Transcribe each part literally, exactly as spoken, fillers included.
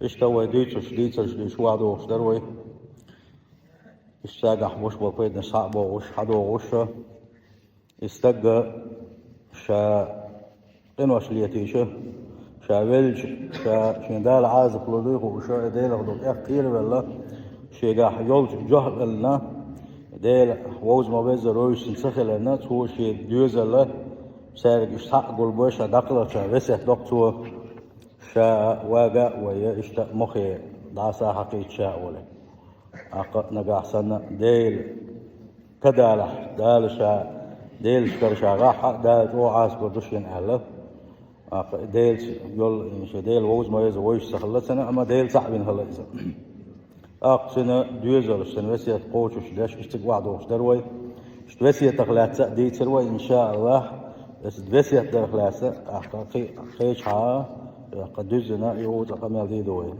Иштта вай дуьйцуш, дийцарш дуьйцуш вахь дохуш дара вай. Иштта цигахь беш болу пайданаш схьа а бохуш, схьа дохуш, и стаг ша къинош летийша, ша велча, ша шен Дала Ӏазап лур дуй хууша, и Делах долу тӀех кхеравелла, шегахь йолчу жоьхьа велла, Дела вовза ма веззара вуьйш цунна ца хиларна, цо шен доьзалла, цаьрга иштта схьа а гулбой, ша дӀакхалхача весет доккху цо, ша а вага а вай, иштта а мохе дӀаса хьакхийча ша а волу. ТӀаккха нагахь санна Дела тадалахь, Дала ша, Делаш кара ша гӀахь а, Дала чӀогӀа Ӏазап лур ду шена аьлла. ТӀаккха Делаца йолу, ша Дела вовза ма веззара вуьйш ца хилла цунна, амма Дела цхьаъ вина хилла иза. ТӀаккха цуьнан доьзалш, цуьнан весет кхочуш деш, иштта вахь дохуш дара вай. Иштта весетах лаьцна а дийцира вай, иншааллахь. Аса весет дарх лаьцна, тӀаккха кхи-, кхечахьа, тӀаккха дуьззина, и ву цкъа къамел дийр ду вай.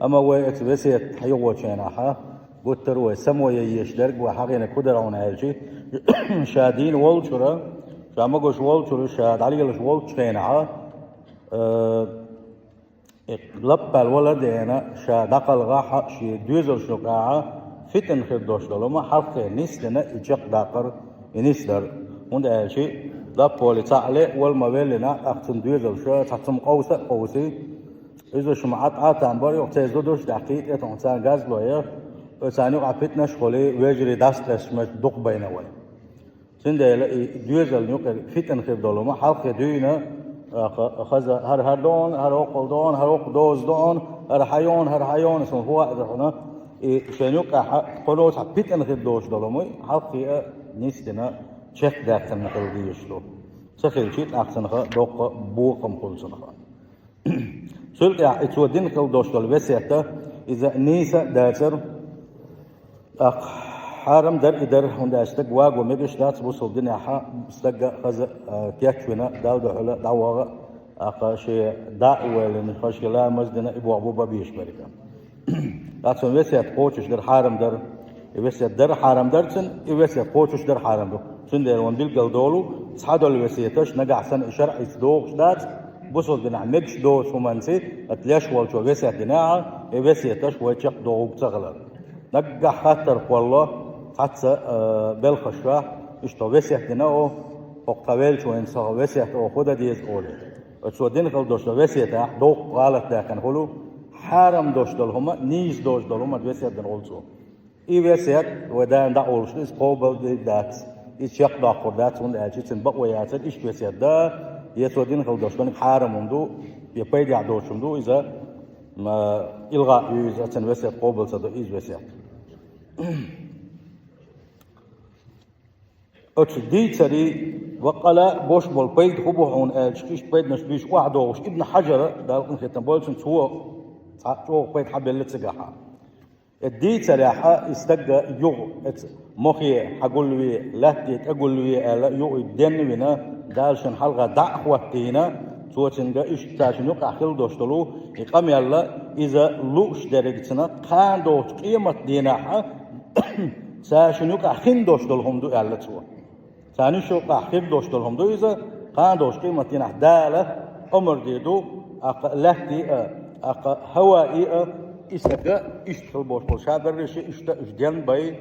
Амма вай аса весет хьехочу хенахь, гуттар а вай самаван езаш дерг вай хьахийнарг хӀун дара хьуна аьлча, ша дийна волчуьра, ша магош волчуьра, ша дӀалелаш волчу хенахь, э, И лаппал вала а деана, ша дӀакхалхахь а, шен доьзалшна юкъахь а фитна хир долуш долу хӀума хьалххе нисдина и чекхдаккхар, и нисдар. ХӀунда аьлча лаппале цхьаъ ле а вала ма веллина, тӀаккха цуьнан доьзалша цхьа цхьа хӀума къовса а къовсий, иза шу ма Ӏа-, Ӏа там бара, юха церан зударш а даьккхий, тӀе тхуна царна газ лой, оцарна юкъахь фитнаш а хуьлий, вежарий дӀасакъаьсташ меттиг дукха байна вай. Цундела и доьзална юкъара фитна хир долу хӀума хьалххе дуьйна, а, ха-, хаза, хӀара, хӀара дона, хӀара хӀокхул дона, хӀара хӀокху доза дона, хӀара хьайона, хӀара хьайона, суна хӀун а ду хьуна, и шайна юкъахь кхуьнан цхьа фитна хир доцуш долу хӀума, хьалххе а нисдина чекхдаьккхина хила дезаш ду. Ца хилча, тӀаккха цунах доккха бохам хуьлу цунах. Цул тӀаьхьа и цо дина хила долуш долу весет, иза нийса а дацара, тӀаккха хьарам дара и дар, хӀунда аьлча стаг ваго мегаш дац бусалба динехь, стаг а хаза а кечвина, Далла дуьхьал дӀаваха а, тӀаккха шен дӀа а воьллина, хаза шен ламаз а дина, и боху бу бан безаш берг. ТӀаккха цуьнан весет кхочуш дар хьарам дара. И весет дар хьарам дара цуьнан, и весет кхочуш дар хьарам ду. Цундела вайна билггал долу, цхьадолу весеташ нагахь санна и шарӀица догӀуш дац, бусалба динехь мегаш доцу хӀуманца, ат леш волчо весет динехь, и весеташ вай чекхдохург ца хилар. Наггахь хаттар кхоллало цхьацца, а, белхашкахь, иштта весет дина а, хӀокху тхан веллачо вайна сан весет а хӀун дан деза олий. Оцо дина хила долуш долу весетехь доккха гӀалат даьккхина хуьлу, хьарам долуш долу хӀума, нийса доцуш долу хӀума весет дина хуьлу цо. И весет вай дана дӀакъовлуш ду, иза кхобалдийр дац, иза чекхдоккхур дац, хӀунда аьлча цуьнан бакъо яцара иштта весет дан, я цо дина хила долуш долу хӀума хьарам хӀума ду, я пайдехь доцуш хӀума ду, иза, ма, илгӀа а ю иза, цуьнан весет кхобал ца до иза весет. Оцу дийцарий ва къала а бош болу пайда хӀун бу хьуна аьлча, иштта пайданаш буьйцуш охьадогӀуш Ибн Хьаджара, Дала къинхетам бойла цунна, цо цхьа чӀогӀа пайда хьабелла цигахь. И дийцарехь и стаг юха оцу мохе хьагулве, лаьтте тӀегулве аьлла, юха и денна а вина, Дала шена хьалха дӀа а хӀоттийна, цо цуьнга иштта ша шена юкъахь хила долуш долу и къамел, иза лууш дерг цунах кхана догӀучу къематан дийнахь, ша шена юкъахь хин долуш долу хӀума ду аьлла цо. Царна шен юкъахь хир долуш долу хӀума ду иза, кхана долчу къематдийнахь Дала омра дийр ду, тӀаккха лаьттий а, тӀаккха хӀаваий а, и стаг иштта хила болуш болу ша берриш а иштта уьш денбай,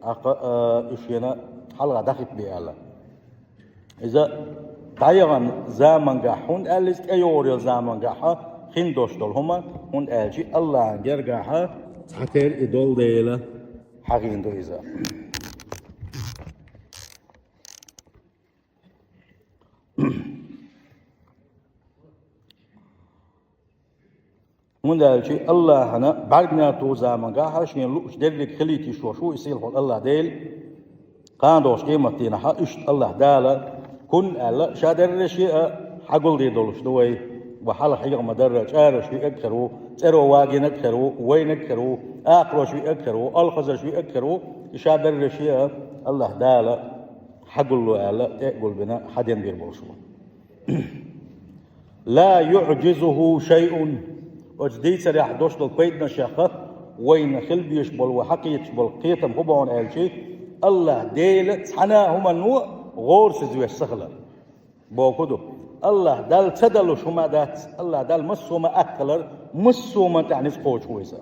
тӀаккха, а, уьш шена хьалха дӀахӀиттабе аьлла. Иза дӀаяхана замангахь, хӀунда аьлла иза тӀейогӀур йолу замангахь хин долуш долу хӀума, хӀунда аьлча Аллахьан гергахь цхьатерра и долу дела хьахийна ду иза. ХӀунда аьлча Аллахьана бӀаьргана туху замангахь шена лууш дерриг хилийта йиш йолуш ву и сийлахьчу Аллахь Дела. Кхана долчу къематдийнахь иштта Аллахь Дала хӀунда аьлла, ша дерриш а хьагулдийр долуш ду вай. Ва хьалха хьехам ма-дарра, чӀараш виъарг хир ву, цӀеро вагийнарг хир ву, вайнарг хир ву, акхарош виъарг хир ву, олхазарш виъарг хир ву, и ша дерриш а Аллахь Дала хьагулло аьлла, тӀе а гулбина, хьаденбийр болуш ву. «Ла юӀжизуху шайъун». Оцу дийцарехь долуш долу пайданашех вайна хила безаш болу, вай хьакхеташ болу кхетам хӀун бу хьуна аьлча, Аллахь Дела цхьана а хӀуманна гӀорасиз веш ца хилар. Бохург ду, Аллахь Далла ца далуш хӀума дац, Аллахь Далла массо а ма атта хилар, массо а ма тӀехь ницкъ кхочуш ву иза.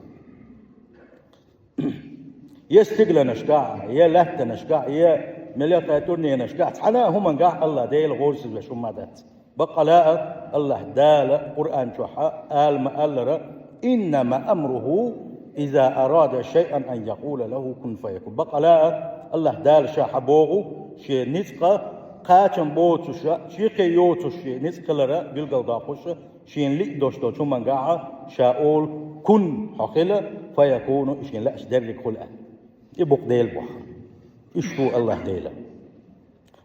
Я стигланашкахь, я лаьттанашкахь, я мелехай тӀурненашкахь, цхьана а хӀумангахь Аллахь Дела гӀорасиз веш хӀума дац. Баккъала а Аллахь Дала Къуръан чохь а ала ма-аллара: «Иннама амруху иза арада шайъан ан якъула лаху кун фаякун». Баккъала а Аллахь Дала ша хьан боху, шен ницкъа кхачам боцуша, чехе йоцуш шен ницкъ хилара билгалдоккхуша, шен лиъ дош долчу хӀумангахьа ша олу: «Кун, хьо хила, фаякуну», и шен лаьаш дерриг хуьлу аьлла. И бу-кх Делан боху. Иштта ву Аллахь Дела.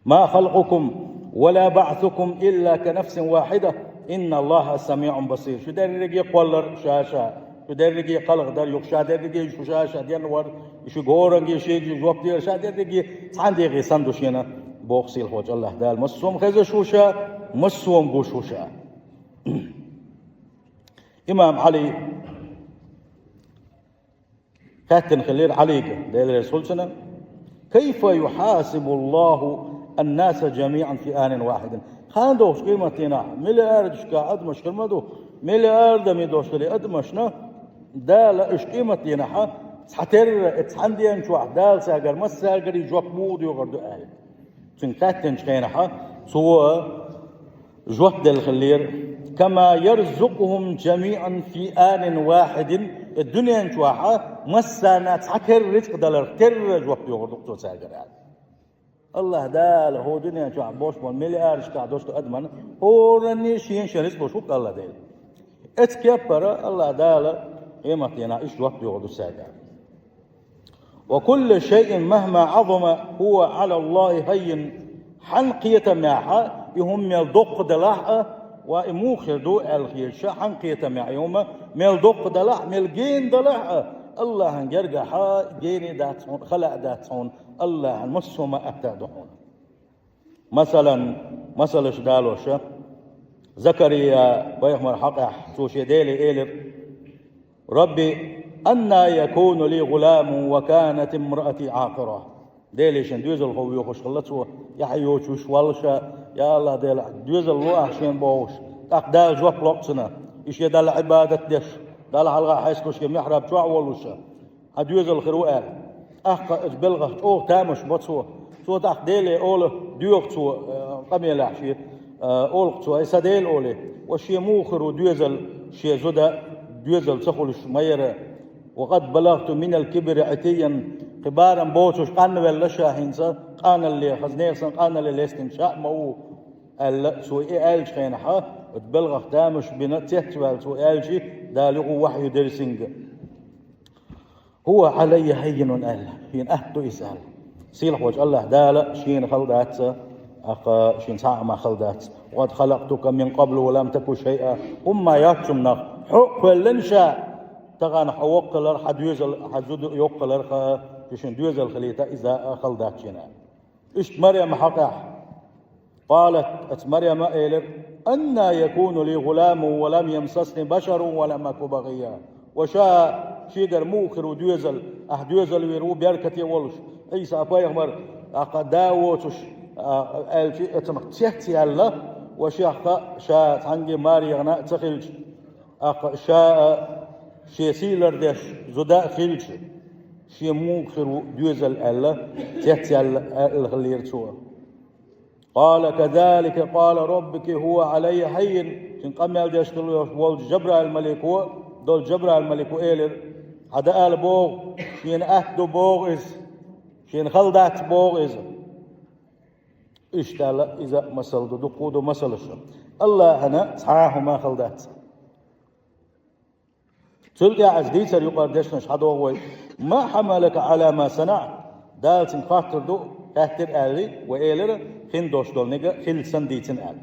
«Ма халкъукум ва ла баъсукум илла ка нафсин вахида, инна Аллаха самиъун басир». Шу дерриге кхоллар ша-ша, шу дерриге кхалхадар юха ша дерриге шу ша-ша денвар, шу горанге шега жоп дера ша дерриге цхьаьна дегӀе санна ду шена, боху сийлахьчу Аллахь Дала. Массо а хезаш ву ша, массо а гуш ву ша. Имам Ӏали хаьттина хиллера Ӏалига, Дела реза хуьлда цунна: «Кайфа юхьасибу Аллаху ан-наса жамиъан фи анин вахидин?» Кхана дохучу къематдийнахь миллиардашка адамаш хир ма ду, миллиардами долуш хили адамашна Дала уьш къематдийнахьа цхьатерра, э, цхьана ден чохь Дала цаьргара массаьргара жоп муха доьхур ду аьлла. Цуьнга хаьттинчу хенахьа, цо жоп делла хиллера: «Кама ярзукъухум жамиъан фи анин вахидин», и дуьнен чохьа массарна цхьатерра рицкъ даларх терра жоп доьхур ду-кх цо цаьргара аьлла. Аллахь Дала хӀокху дуьнен чохь болуш болу миллиардашкахь долуш долу адаман хӀоранне шен-шен рицкъ луш ву-кх Аллахь Дела. Эцу кеппара Аллахь Дала къематдийнахь иштта жоп доьхур ду цаьргара. «Ва куллу шайъин махма Ӏазама хӀува Ӏала Аллахи хаййин». Хьан кхетамехьа и хӀума мел доккха далахь а, ва и муха хир ду аьлла хеташ, хьан кхетамехь и хӀума мел доккха далахь а, мел гена далахь а, Аллахьан гергахьа гене дац хьуна, хала а дац хьуна, Аллахьан массо а ма атта а ду хьуна. Масалан, масалаш далоша, Закария пайхамар хьакъехь цо шен Деле элира: «Рабби, анна якуну ли гӀуламун ва канат имраати Ӏакъира». Деле шен доьзалхо воьхуш хилла цо, яхь йоцуш валла ша, я Аллахь Дела, доьзал ло ахь шена бохуш, тӀаккха Дала жоп ло-кх цунна, и шен Далла Ӏибадат деш, Далла хьалха хьаьскуш шен михьраб чохь а волуша. Хьан доьзал хир ву аьлла. ТӀаккха оцу белхах чӀогӀа тамаш бо цо. Цо тӀаккха Деле олу, доьху цо, э, къамелехь шен, э, олу-кх цо: «Ай сан Дела, — олий, — ва шен муха хир ву доьзал, шен зуда доьзал ца хуьлуш ма яра. Ва къад балагӀту минал кибри Ӏитиййан, кхин барам боцуш къанвелла ша хӀинца, къаналле, хаза нехан санна къаналле лестина ша а ма ву», — аьлла, цо и аьллачу хенахьа, оцу белхах тамаш бина, цецваьлла цо аьлча, Дала юха вахью дира цуьнга. «ХӀува Ӏалаййа хаййинун», — аьлла, шена атта ду иза аьлла. Сийлахьчу Аллахь Дала шена хала дац, тӀаккха шена цхьа а хӀума хала дац. «Ва къад халакътука мин къаблу ва лам таку шайъа». ХӀумма яц цунах, хьо а кхоьллина ша, тахана хьо воккхалар, хьан доьзал, хьан зуда йоккхалар хаьа, шу шен доьзал хилийта, иза а хала дац шена. Иштта Марьям хьакъехь. Къалат, оцу Марьяма элира: «Анна якуну ли гӀуламун ва лам ямсасни башарун ва лам аку багӀийя?» Ва ша, шегара муха хир ву доьзал, ахь доьзал вийр ву беркате волуш. Ӏийса пайхамар, тӀаккха да воцуш, а, аьлча, оцунах цец яьлла, ва шех ша цхьаьнгге марехана а ца хилча, тӀаккха ша а, шен сий лардеш зуда а хилча, шен муха хир ву доьзал аьлла, цец яьлла аьлла хиллера цо. «Къала казалика къала раббуки хӀува Ӏалаййа хаййин». Шен къамел деш хилла волчу Жабраил-малико, долчу Жабраил-малико элира: «Хьан дан ала боху, шена атта ду боху иза, шена хала дац боху иза». Иштта аьлла, иза а масал ду, дуккха а ду масалаш. Аллахьана цхьа а хӀума хала дац. Цул тӀаьхьа иза дийцар юкъара дешнаш хьадогӀу вай: «Ма хьамалака Ӏала ма санаӀта?» Дала цуьнга хоттур ду, хаьттира аьлла, ва элира, хин долуш долу нега хилла санна дийцина аьлла.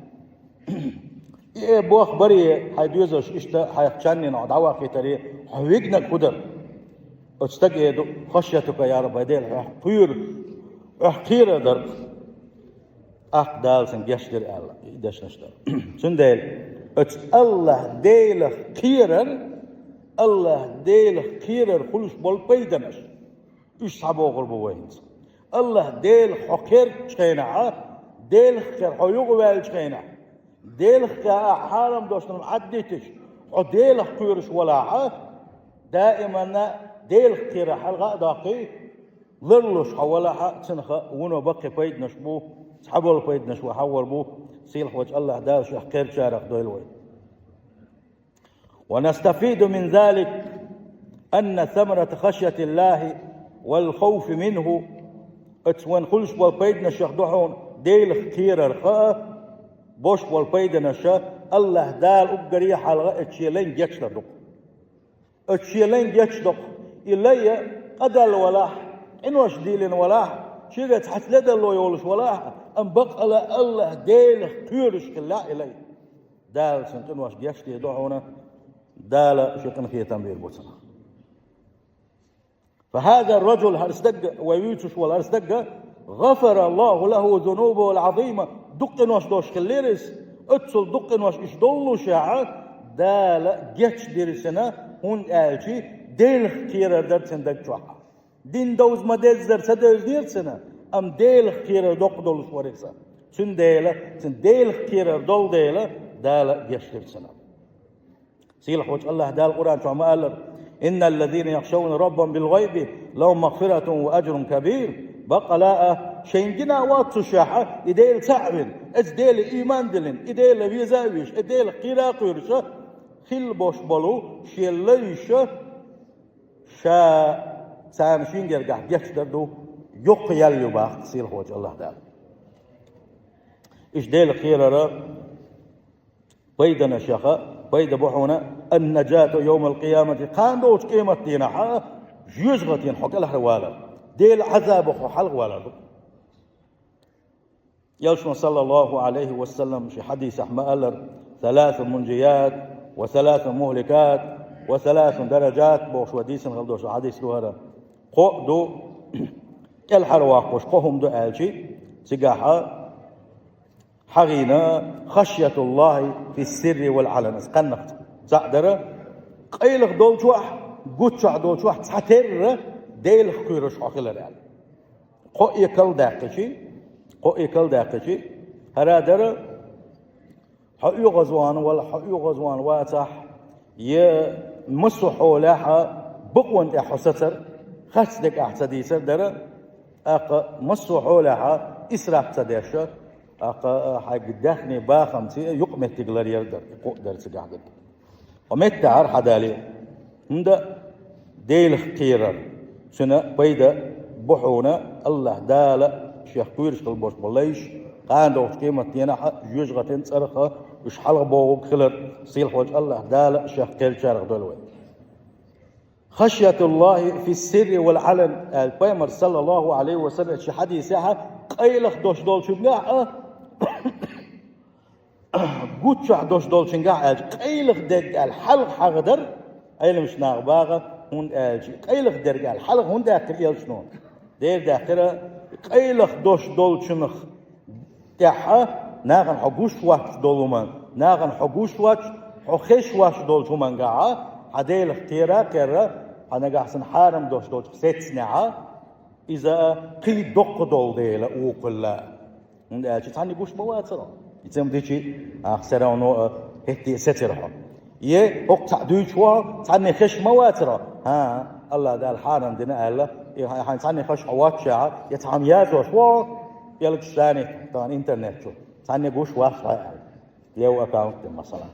И э бохбаре, хьайн доьзалш иштта хьайх чаннина хьо дӀавахийтаре, хьо вигнарг хӀун дара? Оцу стага э ду: «Хашъятука, я Рабби, Дела, хьох кхоьру, хьох кхерар дара». ТӀаккха Дала цуьнга гечдира аьлла, и дешнаш дара. Цундела оцу Аллахь Делах кхерар, Аллахь Делах кхерар хуьлуш болу пайданаш, уьш схьабохур бу вай хӀинца. Аллахь Делах хьо кхерчу хенахь, Делах кхера хьо юхаваьллачу хенахь, Делах кхаъа хьарам долчун Ӏаддиташ, хьо Делах кхоьруш валахьа, даиманна Делах кхерар хьалха а доккхий, ларлуш хьо валахьа, цунах вуно баккхий пайданаш бу, цхьаболу пайданаш ва хьаввар бу, сийлахьволчу Аллаха Дала шех кхерчарах дойла вай. ونستفيد من ذلك أن ثمرة خشية الله والخوف منه. Оцу вайн хуьлуш болу пайданашах ду хьуна Делах кхерар хаа, бош болу пайданаша Аллаха Дала уггаре а хьалха оцу шен лайн гечдар ду. Оцу шен лайн гечдокху. И лай къадалла валахь, къинош дийлина валахь, шега цхьаца ледалло йолуш валахь, амма бакъала Аллаха Делах кхоьруш хилла и лай. Дала цуьнан къинош гечдийр ду хьуна, Дала шен къинхетам бийр бу цунах. فهذا الرجل, хӀара стаг, вай вуьйцуш волу хӀара стаг, غفر الله له ذنوبه العظيمة, дукха къинош долуш хиллера иза. Оццул дукха къинош иштта доллушехь, Дала гечдира цуьнан, хӀунда аьлча Делах кхерар дара цуьнан даг чохь. Дин довза ма-деззара ца девзинера цуьнан, амма Делах кхерар доккха долуш вара иза. Цундела, цуьнан Делах кхерар долу дела, Дала гечдира цуьнан. Сийлахьволчу Аллаха Дала Къуръан чохь ма-аллара: إن الذين يخشون ربهم بالغيب لهم مغفرة وأجر كبير. Бакъала а, шайна гина а воццушехь, и Дела цхьаъ вина, оцу Деле ийман диллина, и Дела веза а везаш, и Делах кхера а кхоьруш, хилла бош болу шен лайша, ша царна шен гергахь гечдар ду, йоккха ял ю боху сийлахьволчу Аллаха Дала. Иштта Делах кхерара пайданашех пайда бу хьуна: النجاة يوم القيامة, кхана долчу къематдийнахь жоьжахатина хьо кӀелхьарвалар, Делан Ӏазабах хьо хьалхавалар ду. Элчано, саллаллаху Ӏалайхи ва саллам, шен хьадисехь ма-аллара: ثلاث منجيات وثلاث مهلكات وثلاث درجات, бохуш вай дийцина хила долуш хьадис ду хӀара. Кхоъ ду, кӀелхьарваккхуш кхо хӀума ду аьлчи, цигахь хьахийна: خشية الله في السر والعلن. Аса кхаьннах цхьаъ дара, къайлаха долчохь, гуччохь долчохь цхьатерра Делах кхоьруш хьо хилар аьлла. Кхоъ экал даьккхичи, кхоъ экал даьккхичи, хӀара дара, хьо оьгӀазвахана вала, хьо оьгӀазвахана вацахь, я массо а хьолехь а бакъонан тӀехь хьо сацар, харц дерг ахь ца дийцар дара, тӀаккха массо а хьолехь а исраф ца деш, тӀаккха хьайга даьхни бахамций юкъаметтиг ларъяр дара, кхоъ дара цигахь дерг. Ткъа меттахь хӀара хьадале, хӀунда Делах кхерар, цуьнан пайда бу хьуна, Аллаха Дала шех кхоьруш хила болуш болу лайш, кхана долчу къематдийнахь жоьжахатин цӀарах уьш хьалхабохург хилар, сийлахьволчу Аллаха Дала шех кхерчарах дойла вай. خشية الله في السر والعلن, аьлла пайхамар, саллаллаху Ӏалайхи ва саллам, шен хьадисехь, къайлаха долуш долчуьнгахь а, гуччохь долуш долчуьнгахь аьлча, къайлаха дерг аьлла хьалха хьахадар, Ӏеламчу наха баха, хӀунда аьлча, къайлаха дерг аьлла хьалха хӀунда аьлла элчано? Дера даьккхира, къайлаха долуш долчунах тӀехь нахана хьо гуш воцуш долу хӀуманна, нахана хьо гуш воцуш, хьо хезаш воцуш долчу хӀумангахь, хьан Делах кхера а кхерра, хьан нагахь санна хьарам долуш долчух сецнехь, иза кхин доккха долу дела вукхулла. ХӀунда аьлча цхьанне гуш ма вацара. И цӀе ма дичи, ахь все равно а хӀетте а сецира хьо. Е, хӀокху цхьаъ дуьйцуш ву хьо, цхьанне хезаш ма вацара. ХӀан, Аллаха Дала хьарам дина аьлла, и хьайн цхьанне хезаш хьо воццушехь, я цхьа хӀума язъеш ву хьо, пӀелгаш санна, тахана интернет чу, цхьанне гуш вац хьо аьлла. Левый аккаунт дина, масала.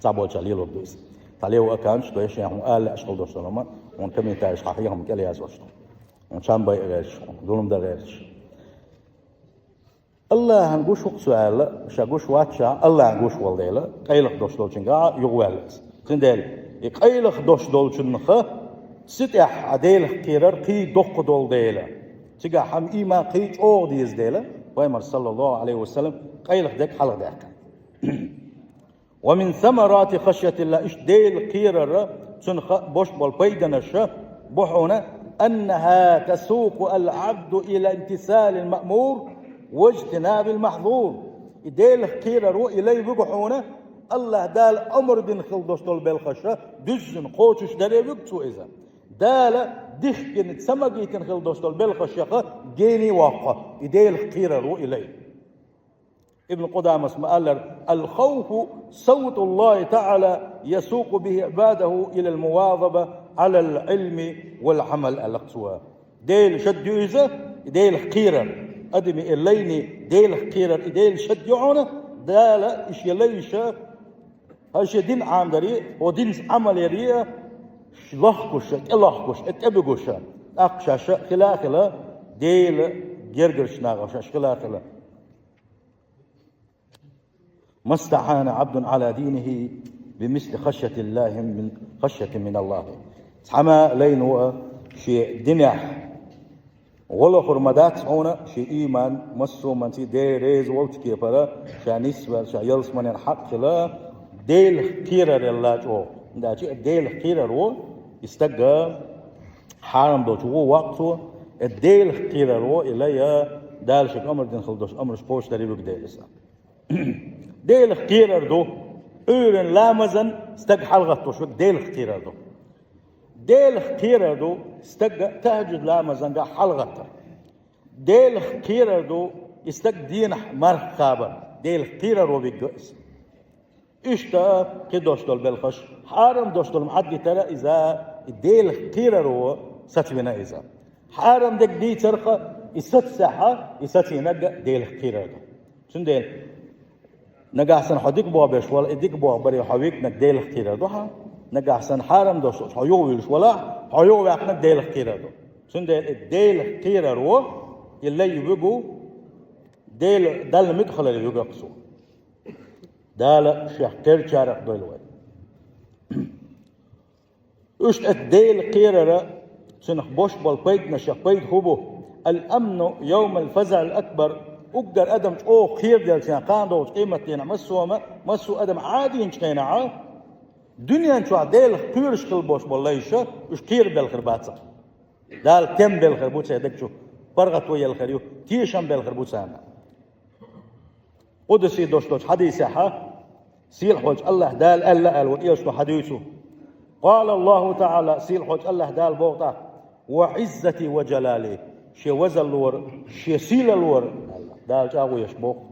Цхьаболчара лелорг ду иза. Цхьа левый аккаунт ду, шен хӀума ала лаьаш хила долуш долу хӀума, хьуна комментарийш хьан хьехам кӀел язъеш ду. Хьуна чам байа гӀерташ, хьуна зулам дан гӀерташ. Аллахьан гуш ву-кх со аьлла, ша гуш ваццушехь, Аллахьан гуш волу дела, къайлаха долуш долчуьнгахь юхаваьлла иза. Цундела, и къайлаха долуш долчунах цу тӀехь хьан Делах кхерар кхин доккха долу дела, цигахь хьан ийман кхин чӀогӀа деза дела, пайхамар, саллаллаху Ӏалайхи ва саллам, къайлаха дерг хьалха даьккхина. ومن ثمرات خشية الله, иштта Дела кхерара цунах бош болу пайданаш бу хьуна: أنها تسوق العبد إلى امتثال المأمور واجتناب المحظور. И Делах кхераро и лай вуьгу хьуна, Аллаха Дала омра дина хила долуш долу белхаш дуьззина кхочушдаре вуьгу цо иза. Дала дихкина ца магийтина хила долуш долу белхашех гений воккху, и Делах кхераро и лай. Ибн Къудамас ма-аллара: «الخوف صوت الله تعالى يسوق به عباده إلى المواظبة على العلم والعمل», аьлла цо. Делан шад ю иза, и Делах кхерар. Адамий и лайний Делах кхерар, и Делан шад ю хьона, Дала и шен лайша, хӀара шен дин Ӏамадаре, хӀара динца Ӏамал яре, лохкуша, тӀелохкуша, тӀебугуша. ТӀаккха шаьш хила а хила, Делан гергарча нахах шаьш хила а хила. «ما استعان عبد على دينه بمثل خشية الله من خشية من الله». Цхьа а лайно шен динехь гӀо лохур ма дац хьона, шен ийман массо а хӀуманца Дела реза волчу кепара, ша нисвелла, ша ялсаманин хьакъ хила, Делах кхерар ялла чӀогӀа. ХӀунда аьлча Делах кхерар ву, и стаг хьарам долчу гӀо ваккха цо, и Делах кхерар ву, и лай Дала шега амар дина хила долуш амраш кхочушдарий вуьгу Дела иза. Делах кхерар ду, Ӏуьйранна ламазан стаг хьалагӀаттош верг Делах кхерар ду. Делах кхерар ду стаг тахьажуд ламазанга хьалагӀаттар. Делах кхерар ду и стаг дийнахь марха кхабар. Делах кхерар ву вигга иза. Иштта кхидолуш долу белхаш, хьарам долуш долу Ӏаддитара иза, и Делах кхерар ву сацвина иза. Хьарам дерг дийцарха, и сацсехьа, и сацийнарг Делах кхерар ду. Цундела нагахь санна хьо дика боху беш вала, и дика боху баре хьо вигнарг Делах кхерар ду хьан. Нагахь санна хьарам долуш хьо юхавуьйлуш валахь, хьо юхаваьккхинарг Делах кхерар ду. Цундела и Делах кхерар ву, и лай вуьгу, Дела, Далла муьтӀахь хиларе вуьгу-кх цо. Дала шех кхерчарах дойла вай. Иштта Дела кхерара цуьнах бош болу пайданашех пайда хӀун бу? «الأمن يوم الفزع الأكبر». Уггар адам чӀогӀа кхераделлачу хенахь, кхана догӀучу къематдийнахь массо а, массо а адам Ӏадийначу хенахь, дуьнен чохь Делах кхоьруш хила бош болу лайша, уьш кхерабелла хир бацахь. Дала тем белла хир бу церан даг чу, паргӀато елла хир ю, тешам белла хир бу царна. Къудси долуш долчу хьадисехьа, сийлахь волчу АллахӀ Дала аьлла аьлла ву, элчано хьадуьйцу. «قال الله تعالى», сийлахь волчу АллахӀ Дала боху тӀаккха: «وعزتي وجلالي», шен вазаллора, шен сийлаллора, аьлла, Дала чӀагӀо еш боху.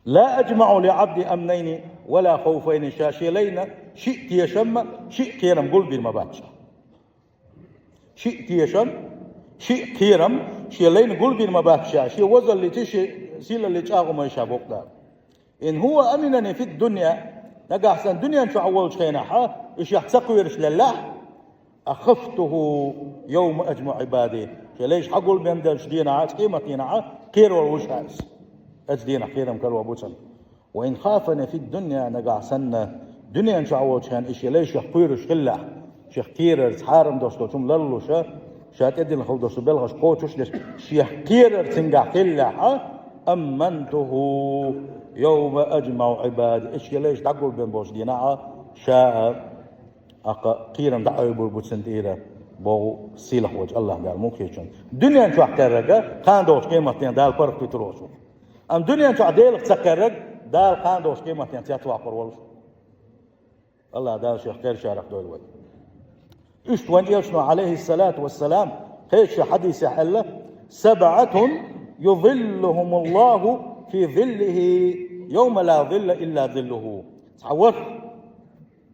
«لا أجمع لعبدي أمنين ولا خوفين», ша шен лайна шиъ тешам а, шиъ кхерам гулбийр ма бац ша. Шиъ тешам, шиъ кхерам шен лайна гулбийр ма бац ша, шен вазаллиций, шен сийлаллий чӀагӀо ма ю ша боху Дала. «إن هو أمنني في الدنيا», нагахь санна дуьнен чохь волчу хенахьа, и шех ца кхоьруш леллехь, «أخفته يوم أجمع عبادي», шен лайша хьагулбен деллачу дийнахьа, оцу къематдийнахьа кхеравала ву ша иза. Оцу дийнахь кхерам карор бу цунна. «وإن خافني في الدنيا», нагахь санна дуьнен чохь волчу хенахь и шен лай шех кхоьруш хиллехь, шех кхерарца хьарам долуш долчу хӀума ларлуша, ша тӀедиллина хила долуш долу белхаш кхочуш а деш, шех кхерар цуьнгахь хиллехьа, «أمنته يوم أجمع عبادي», и шен лайша дӀагулбен болчу дийнахьа ша а, аккха кхерам дӀа а ойбур бу цунна тӀера, боху сийлахь волчу АллахӀ Дала мукъ хечун. Дуьнен чохь кхерарга, кхана догӀучу къематдийнахь Дала паргӀат вуьтур волчу. Амма дуьнен чохь Делах ца кхерарг, Дала кхана догӀучу къематдийнахь цецваккхур волуш. АллахӀ Дала шех кхерчарах дойла вай. Иштта вайн элчано, Ӏалайхиссалату вассалам, кхечу хьадисехь аьлла: «سبعة يظلهم الله في ظله يوم لا ظل إلا ظله». Цхьа ворхӀ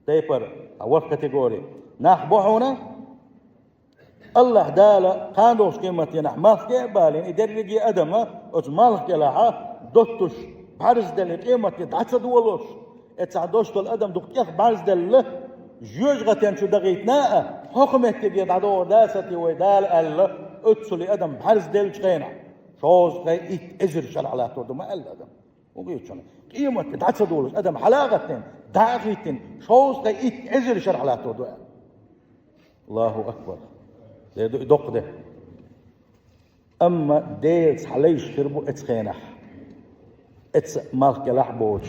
тайпара, цхьа ворхӀ категори нах бу хьуна, АллахӀ Дала кхана догӀучу къематдийнахь малх кӀе а балийна, и дерриге а адама оцу малх кӀелахьа доттуш, бӀаьрзделла, и къематде дӀа ца долуш, и цхьа дош долу адам дукха тӀех бӀаьрзделла, жоьжахатен чу дахийтина а, хӀокху меттиге дӀадогӀур дац те вай Дала аьлла, оццул и адам бӀаьрзделлачу хенахь, шовзткъе итт эзар шарахь латтор ду ма аьлла адам. ХӀун гича, къематде дӀа ца долуш адам хьала а гӀаттина, дӀа а хийттина, шовзткъе итт эзар шарахь латтор ду аьлла. Аллаху акбар! Де ду и доккха де. Амма Делаца хьалайш хир бу эцу хенахь. Эцу малх кӀелахь боцуш,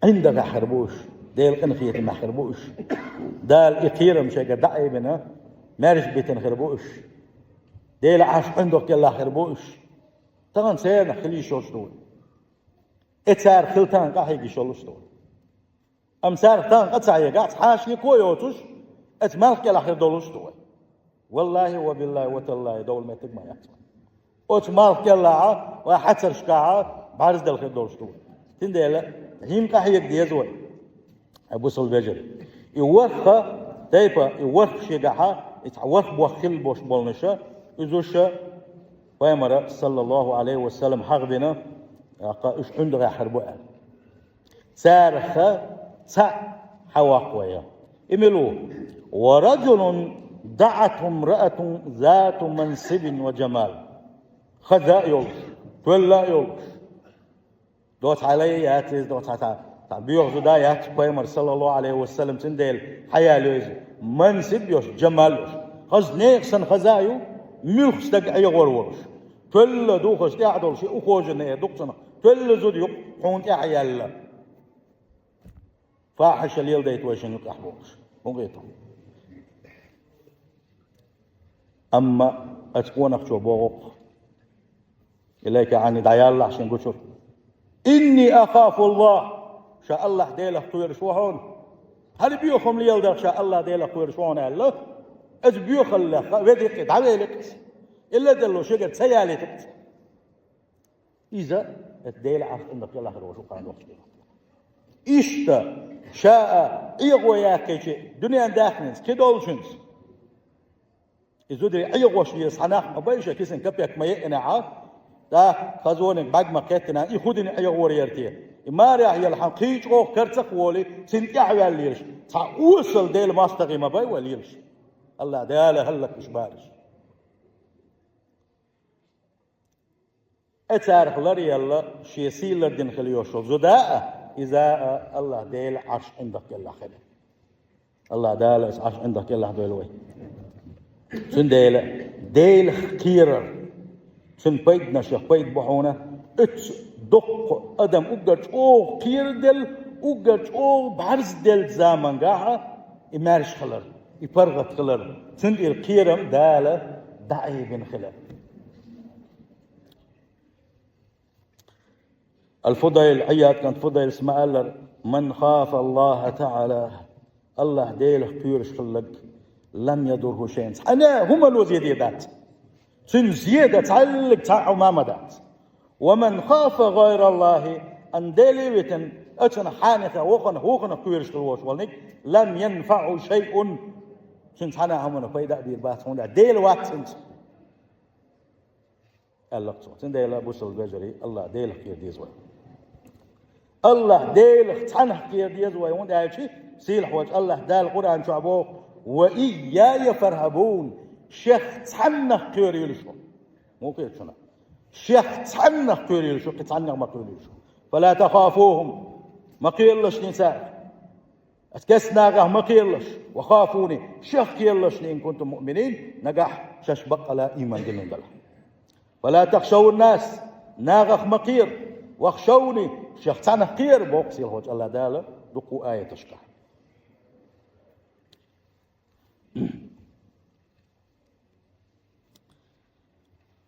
ӀиндагӀехь хир бу уьш, Делан къинхетамехь хир бу уьш. Дала и кхерам шайгара дӀа а айбина, маьрша битина хир бу уьш. Делан Ӏарш ӀиндагӀ кӀелахь хир бу уьш. Тахана церан хила йиш йолуш ду вай. И цара хила тахана къахьега йиш йолуш ду вай. Амма царах тахана къа ца хьегахь, цхьа а шеко а йоцуш, эцу малх кӀелахь хир долуш ду вай. Валлахи ва биллахи ва таллахи, довла меттиг ма яц вай. Оцу малх кӀелахьа, вай хьацаршкахьа, бӀарздала хир долуш ду. Цундела хӀинца къахьега деза вай, хьай бусалба вежарий. И ворхӀ тайпа, и ворхӀ шегахьа, и цхьа ворхӀ бохк хила болуш болуш, иза уьш Пайхамара, саллаллаху Ӏалайхи ва саллам, хьахийна, тӀаккха уьш хьуьнда гӀеххьар бу аьлла. Царах цхьаъ хьаваккха вай. И мила ву? «Ва раджулун даӀатху имраатун зату мансибин ва джамал». Хаза а йолуш, тоьлла а йолуш. Доцу хьала а яц иза, доцу хьа-, цхьа боьха зуда а яц, Пайхамар, саллаллаху Ӏалайхи ва саллам, цундела хьаяьлла иза. Мансиб йолуш, джамал йолуш. Хаза, нехан санна хаза а ю, муьлхха стаг Ӏехор волуш. Тоьлла духаш тӀехь долуш, и ухоженный эр ду-кх цунах. Тоьлла зуда ю-кх хьуна тӀехь яьлла. Фахьиша леладайта вай шун юкъахь бохуш. ХӀун гӀийта? Амма оцу къонахчо боху-кх, и лайка Ӏани дӀаяллахь шен гучура: «Инни ахафу Аллах», ша Аллахь Делах кхоьруш ву хьуна. ХӀара боьха хӀума леладарх ша Аллахь Делах кхоьруш ву хьуна аьлла, иза боьхаллех ведда-кх и, дӀавелла-кх иза. И ледарло шегара ца ялийта-кх иза. Иза, иза Делан Ӏарш ӀиндагӀ кӀелахь хир волуш ву кхана вахча. Иштта, ша а Ӏехо яьккхича дуьнен даьхнинца, кхидолчуьнца. И зударий Ӏехош веза цхьа нах ма бай ша, кисана капек ма еънехь а, тӀаккха хазониг бӀаьрг ма кхеттинехь, и хӀун дина Ӏехор яра те? И марехь яла хьан кхин чӀогӀа карцах а волий, цунна тӀаьхьаваьлла лелаш, цхьа осал Делан мостагӀий ма бай вай лелаш. Аллахь Дала хӀаллакдеш бараш. Э, царах ларъелла шен сий лардина хила йолуш йолу зуда а, иза а Аллахь Делан Ӏарш ӀиндагӀ кӀелахь хила. Аллахь Дала иза Ӏарш ӀиндагӀ кӀелахь дойла вай. Цундела Делах кхерар, цуьнан пайданашех пайда бу хьуна, оцу доккха адам уггар чӀогӀа кхераделла, уггар чӀогӀа бӀарзделлачу замангахь а и маьрша хилар, и паргӀат хилар, цуьнан тӀера кхерам Дала дӀаайбина хилар. Ал-Фудайл, Ӏияд кӀант Фудайлс ма-аллара: «Ман хафа Аллаха таӀала», Аллахь Делах кхоьруш хилларг, «лам ядурруху шайъун», цхьана а хӀумано зен дийр дац. Цуьнан зен дан цхьаьллиг цхьа а хӀума ма дац. «Ва ман хафа гӀайра Аллахи», ан Деле а витина, оцунах хьанехех вахана, вуханах кхоьруш хила волуш волниг, «лам янфаӀу шайъун», цуьнан цхьана а хӀумано пайда а бийр бац, хӀунда аьлча Дела вац цуьнца. Аьлла-кх цо. Цундела, бусалба вежарий, Аллахь Делах кхера деза вай. Аллахь Делах цхьаннах кхера деза вай, хӀунда аьлча сийлахьчу Аллахь Дала Къуръан чохь боху: «Ва ийяя фархьабун», шех цхьаннах кхоьруьйтуш ву. Муха кхета шуна? Шех цхьаннах кхоьруьйтуш ву, кхин цхьаннах ма кхоьруьйтуш ву. «Фала тахафухум», ма кхералаш шуна царах. Ас кестнагахь ма кхералаш, «ва хафуни», шех кхералаш шуна, «ин кунтум муъминин», нагахь шаьш баккъала ийман диллина далахь. «Фала тахшавун нас», нагах ма кхера, «вахшавни», шех цхьаннах кхера, боху сийлахьчу Аллахь Дала дуккха а аяташкахь.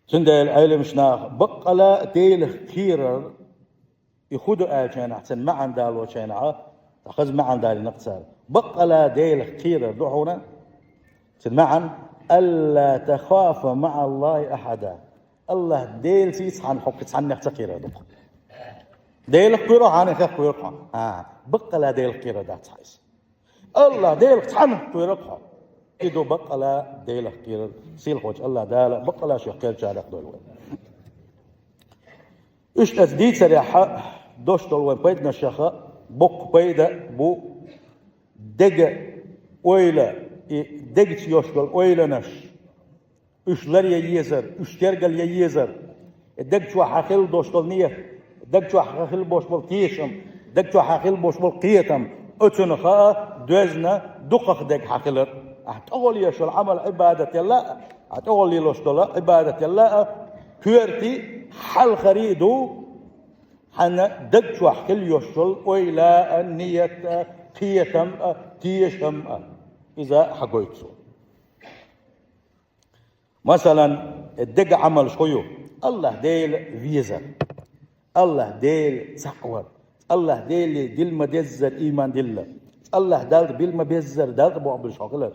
Цундела Ӏеламнаха баккъала Делах кхерар, и хӀун ду аьллачу хенахь, цуьнан маьӀна далочу хенахь, цхьа хаза маьӀна далийна-кх цара. Баккъала Делах кхерар ду хьуна, цуьнан маьӀна: «Алла тахафа маӀа Аллахи ахьада». Аллахь Делаций цхьаьна хьо кхин цхьаннех ца кхерар ду-кх. Делах кхоьру хьо, хьанехех кхоьру хьо? А, баккъала Делах кхерар дац хьан иза. Аллахь Делах цхьаьна кхоьру-кх хьо. И ду баккъала Делах кхерар, сийлахьчу Аллахь Дала баккъала шех кхерчарах дойла вай. Иштта дийцарехь долуш долу вайн пайданашех боккха пайда бу дега ойла, и дегаца йолуш долу ойланаш. Уьш ларъян езар, уьш тергал ян езар. И даг чохь хьан хилла долуш долу ният, даг чохь хьан хилла болуш болу тешам, даг чохь хьан хилла болуш болу кхетам, оцунах а доьзна дукхах дерг хьан хилар. Ахьа тӀехула еш йолу Ӏамал, Ӏибадат ялла а, ахьа тӀехула лелош долу Ӏибадат ялла а, коьртий, хьалхарий ду, хьан даг чохь хилла йолуш йолу ойла а, ният а, кхетам а, тешам а. Иза хьан гойту цо. Масалан, дега Ӏамалш хӀун ю? Аллахь Дела везар, Аллахь Дела цхьаъ вар, Аллахь Деле дилла ма-деззара ийман дилла, Аллахь Далла билла ма-беззара Далла бохбуьлуш хьо хилар.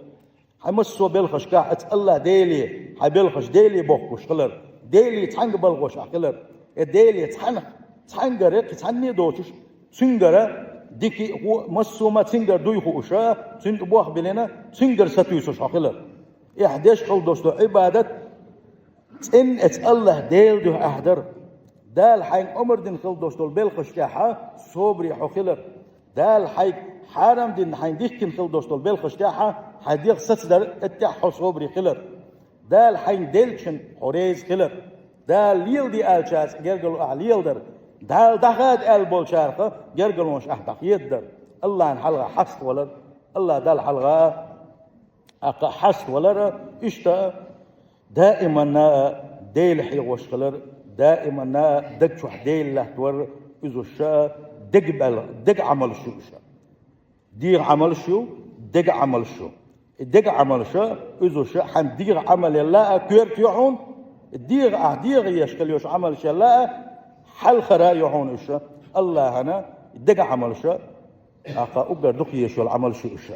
Хьайн массо а белхашкахь аса Аллахь Деле, хьайн белхаш Деле бохкуш хилар, Деле цхьаьнгга балхош ахь хилар, э, Деле цхьаьна Цхьаьнгара, кхин цхьанне а доцуш, цуьнгара дика а, хӀу а, массо а ма цуьнгара дуй хууш, цуьнга бохбелина, цуьнгара сатуьйсуш хьо хилар. Эхь деш хила долуш долу Ӏибадат цӀена эца АллахӀ Дела дуьхьа ахь дар. Дала хьайна омра дина хила долуш долу белхаш тӀехь собаре хьо хилар. Дала хьайга хьарам дина хьайна дихкина хила долуш долу белхаш тӀехь хьайн дегӀ сацадар, эттехь хьо собаре хилар. Дала хьайна деллачун хьо реза хилар. Дала леладе аьллачаьрца гергарло ахь леладар. Дала дӀахада аьлла болчарах гергарлонаш ахь дӀахедадар. АллахӀна хьалха хьаставалар. АллахӀ Далла хьалха, тӀаккха хьаставалар, иштта даиманна Дела хьехош хилар, даиманна даг чохь Дела латтавар, иза уьш дега бел-, дега Ӏамалш ю уьш. ДегӀан Ӏамалш ю, дега Ӏамалш ю. И дега Ӏамалш, иза уьш хьан дегӀан Ӏамал елла а коьрта ю хьуна, дегӀан ахь дегӀан еш хила йолуш Ӏамалш елла а, хьалхара ю хьуна уьш. АллахӀана дега Ӏамалш, тӀаккха уггар дукха еш йолу Ӏамалш ю уьш.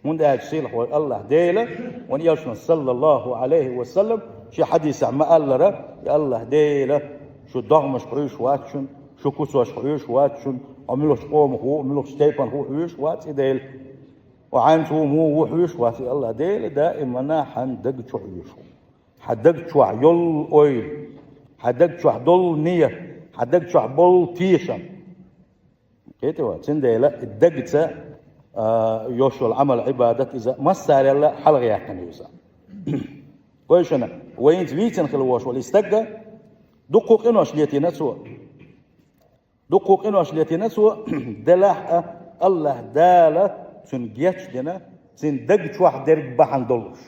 ХӀунда аьлча сийлахь волу АллахӀ Дела, вайн элчано, саллаллахӀу Ӏалайхи ва саллам, шен хьадисехь ма-аллара: «Я АллахӀ Дела, шу догӀмашка хьоьжуш вац шуна, шу куьцашка хьоьжуш вац шуна, хьо муьлхачу къомах ву, муьлхачу тайпанах ву хьоьжуш вац и Дела. Хьо хьаьнца ву, муха ву хьоьжуш вац, я АллахӀ Дела, даиманна хьан даг чу хьоьжуш ву. Хьан даг чохь йолу ойла, хьан даг чохь долу ният, хьан даг чохь болу тешам». Кхетий вай, цундела дагца, а, йолуш йолу Ӏамал, Ӏибадат иза массарел а хьалха яьккхина ю иза. Вайшинна, вайца вийцина хила волуш волу и стаг, дуккха къинош летийна цо. Дуккха къинош летийна цо, делахь а, АллахӀ Дала цуьнан гечдина, цуьнан даг чохь дерг бахьана долуш.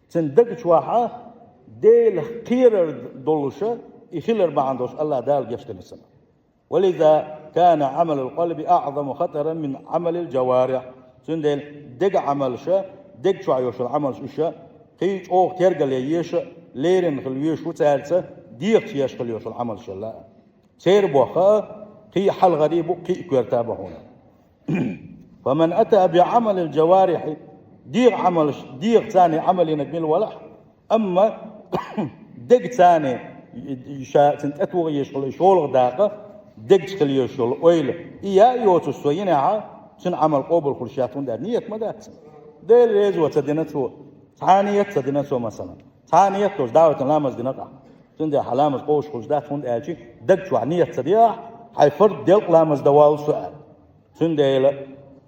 Цуьнан даг чохь Делах кхерар долуш, и хилар бахьана долуш АллахӀ Дала гечдина цунна. «ولذا كان عمل القلب أعظم خطرا من عمل الجوارح». Цундела дега Ӏамалш, дег чохь йолуш йолу Ӏамалш уьш, кхин чӀогӀа тергалъе езаш, леррина хила везаш ву цаьрца, дегӀаца еш хила йолуш йолу Ӏамалш елла а. Церан боху а, кхин хьалхарий бу, кхин коьрта бу хьуна. «فمن أتى بعمل الجوارح», дегӀан Ӏамалш, дегӀаца Ӏамал йинарг мила валахь, амма дагца ша цуьнан тӀетоха езаш хила и шолгӀа дакъа, дагца хила езаш йолу ойла, и яа йоцуш цо йинехь, цуьнан Ӏамал къобал хуьлуш яц, хӀунда аьлча ният ма дац цуьнан. Дела реза ван ца дина цо, цхьа а ният ца дина цо, масала. Цхьа а ният долуш дӀа а витина ламаз дина ахь. Цундела хьан ламаз къобалш хуьлуш дац, хӀунда аьлча даг чохь ният ца дина ахь, хьайн фард делкъа ламаз дан воллу со аьлла. Цундела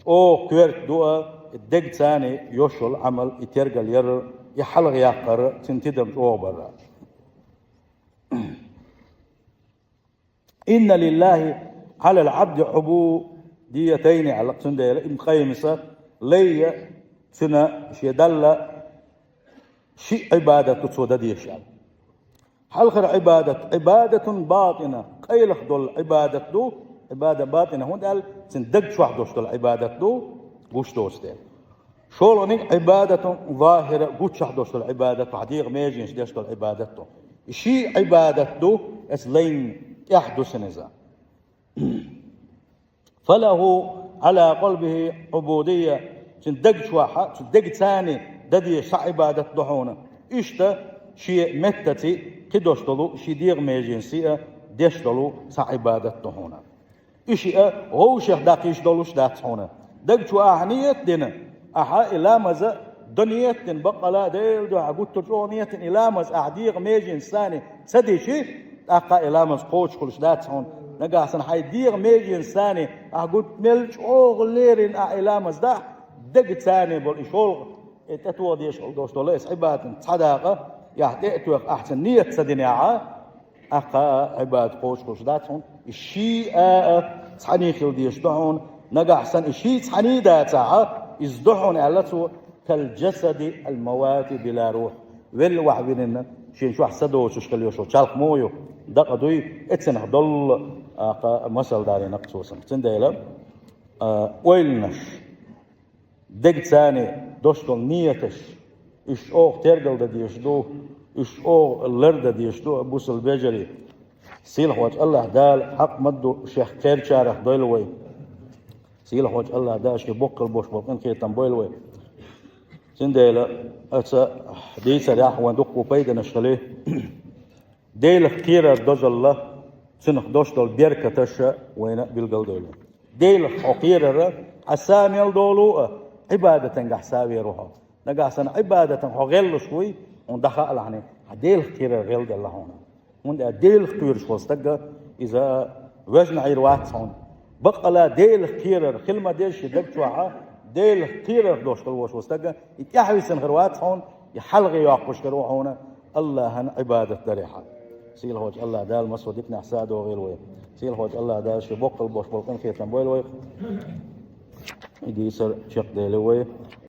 чӀогӀа коьрта ду а, дагца йолуш йолу Ӏамал, и тергалъяр, и хьалха яккхар, цуьнан тидам чӀогӀа бар. «إن لله على العبد عبوديتين», аьлла цундела Ибн Къаййимас, лай а, цуьнан шен Далла шиъ Ӏибадат ду цо дан дезаш аьлла. Хьалхара Ӏибадат, عبادة باطنة, къайлаха долу Ӏибадат ду, Ӏибадат батӀина, хӀунда аьлча цуьнан даг чохь долуш долу Ӏибадат ду, гуш доцу дела. ШолгӀаниг عبادة ظاهرة, гучахь долуш долу Ӏибадат ду, хьан дегӀан меженаш деш долу Ӏибадат ду. И шиъ Ӏибадат ду, эцу лайна тӀехь ду цуьнан иза. «فله على قلبه عبودية», цуьнан даг чохь, цуьнан дагца дан дезаш цхьа Ӏибадат ду хьуна. Иштта шен меттаций кхидолуш долу, шен дегӀан меженашций а деш долу цхьа Ӏибадат ду хьуна. И шиъ а вовшех даккхийш долуш дац хьуна. Даг чу ахьа ният дина, ахьа и ламаз а дан ният дина, баккъала а Делан дуьхьа гуттар а чӀогӀа ният дина, и ламаз ахьа дегӀан меженашца ца дичи, тӀаккха и ламаз кхочуш хуьлуш дац хьуна. Нагахь санна хьайн дегӀан меженашца ахьа гуттар а мел чӀогӀа леррина ахьа и ламаз дахь, дагца болу и шолгӀа, и тӀетоха дезаш долуш долу эцу Ӏибадатан цхьа дакъа, и ахьа тӀе а тоьхна, ахьа цуьнан ният ца динехь, тӀаккха а Ӏибадат кхочуш хуьлуш дац хьуна. И шиъ а цхьаьний хила дезаш ду хьуна. Нагахь санна и шиъ цхьаьний дацахь, иза ду хьуна, аьлла цо, «كالجسد الموات بلا روح». Велла вахьа винарг, шен чохь са доцуш хила йолуш йолу чалх ма ю, дакъа дуй, эццанах долу, тӀаккха масал далийнарг цо санна. Цундела, а, ойланаш, дагца долуш долу нияташ, уьш чӀогӀа тергалдан дезаш ду, уьш чӀогӀа лардан дезаш ду бусалба вежарий. Сийлахьчу АллахӀ Дала хьакъ ма-дду шех кхерчарах дойла вай. Сийлахьчу АллахӀ Дала шен боккхал болуш болу къинхетам бойла вай. Цундела аца дийцарехь вайн дуккха пайданаш хили. Делах кхерар дозалла, цунах дош долу беркаташ вайна билгалдойла. Делах хьо кхерар, хьан са мел долу а, Ӏибадатангахь са вер ву хьо. Нагахь санна Ӏибадатан хьо гӀеллуш вуй, хьуна даха а лахьани, хьан Делах кхерар гӀелделла хьуна. ХӀунда аьлча Делах кхоьруш волу стаг, иза вежна Ӏийр вац хьуна. Баккъала Делах кхерар хила ма деза шен даг чохь а, Делах кхерарх дош долу волуш волу стаг, и тӀаьхьависина хир вац хьуна, и хьалхе йоккхуш хир ву хьуна, Аллахьан Ӏибадат дарехьа. Сийлахьочу Аллах Дала массо диканехь са догӀийла вай. Сийлахьочу Аллах Дала шен боккхал бош болу къинхетам бойла вай. И дийцар чекхдели вай.